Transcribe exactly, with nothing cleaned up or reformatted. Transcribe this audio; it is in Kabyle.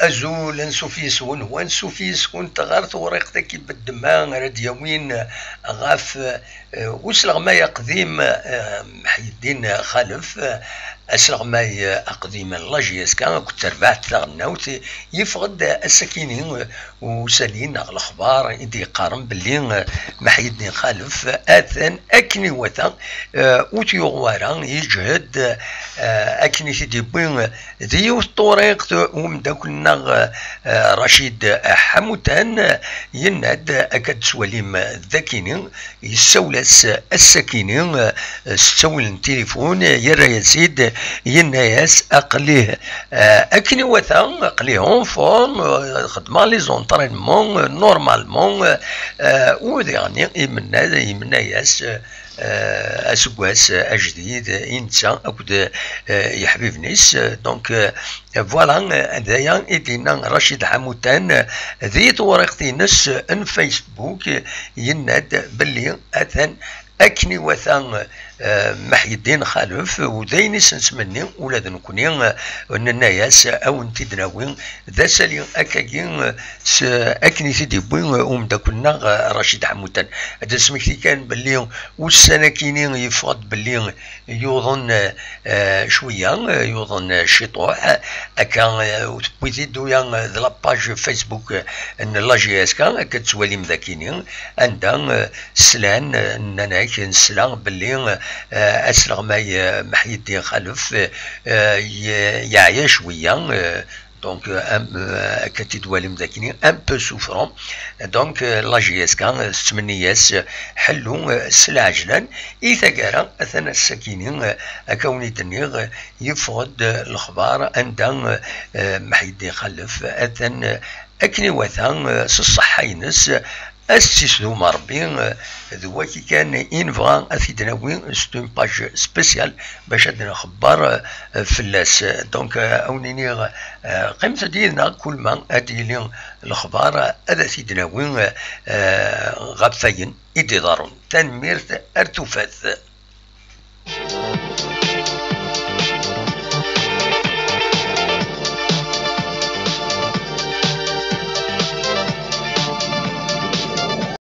Azul, ansuf yes-wen, u ansuf yes-kent ɣer tewriqt-agi n ddemma ara d-yawin ɣef, eh, usleɣmay aqdim, eh, Meḥyeddin Xalef, eh, asleɣmay aqdim n la J S K akked terbaɛt taɣelnawt. Yeffeɣ-d ass-akini, eh, usali neɣ lexbar i d-yeqqaren belli, eh, Meḥyeddin Xalef atan akken iwata, eh, ur t-yuɣ wara, yeǧhed, eh, akken i t-id-yewwi, eh, di yiwet n tewriqt, umeddakel-nneɣ, eh, Racid Ḥamutan, eh, yenna-d, akka d-tettwalim dakini, yessawel-as ass-akini, eh, s ttawil n tilifun, yerra-yas-id, yenna-yas: "Aql-i, eh, akken iwata, aql-i en forme, eh, xeddmeɣ les entraînements, eh, normalement, eh, eh, u diɣen imenna-, imenna-yas, eh, eh, aseggas ajdid i netta akked, eh, yeḥbiben-is." Donc, eh, voilà, eh, d aya i d-yenna Racid Ḥamutan, eh, di tewriqt-ines n Facebook, eh, yenna-d belli atan akken iwata, eh, Meḥyeddin Xalef, u d ayen i s-nettmenni ula d nekkni, eh, nenna-yas, eh, ad wen-t-id-nawi d asali akkagi, eh, s-, akken i t-id-yewwi, eh, umeddakel-nneɣ, eh, Racid Ḥamutan. Ad d-nesmekti kan belli ussan-akini yeffeɣ-d belli yuḍen, eh, eh, cwiya, eh, yuḍen, eh, ciṭuḥ, akka, eh, tewwi-t-id uya, eh, d la page Facebook, eh, n la J S K, akka tettwalim dakini, anda, eh, slan, eh, nnan-ak, nesla belli, eh, asleɣmay, eh, Meḥyeddin Xalef, eh, ye-, yeɛya cwiya, eh, donc, euh, am-, euh, akka tt-id-twalim dakini, un peu souffrant. Donc, euh, la J S K, euh, tettmenni-yas, euh, ḥellu, euh, s lɛejlan. I taggara, atan ass-akini, euh, akka wen-id-nniɣ, euh, yeffeɣ-d, euh, lexbar anda, euh, euh, Meḥyeddin Xalef, atan, euh, akken iwata, euh, s ṣṣeḥḥa-ines, ad s-tt-isdum Ṛebbi, eh, d waki kan i nebɣa ad t-id-nawi, c'est une page spéciale bac ad nxebber, eh, fell-as. Donc, eh, ad wen-iniɣ, eh, qqimet-d yid-neɣ kul ma ad d-yili lexbar, ad t-id-nawi, eh, ɣef wayen i d-iḍerrun. Tanemmirt, ar tufat.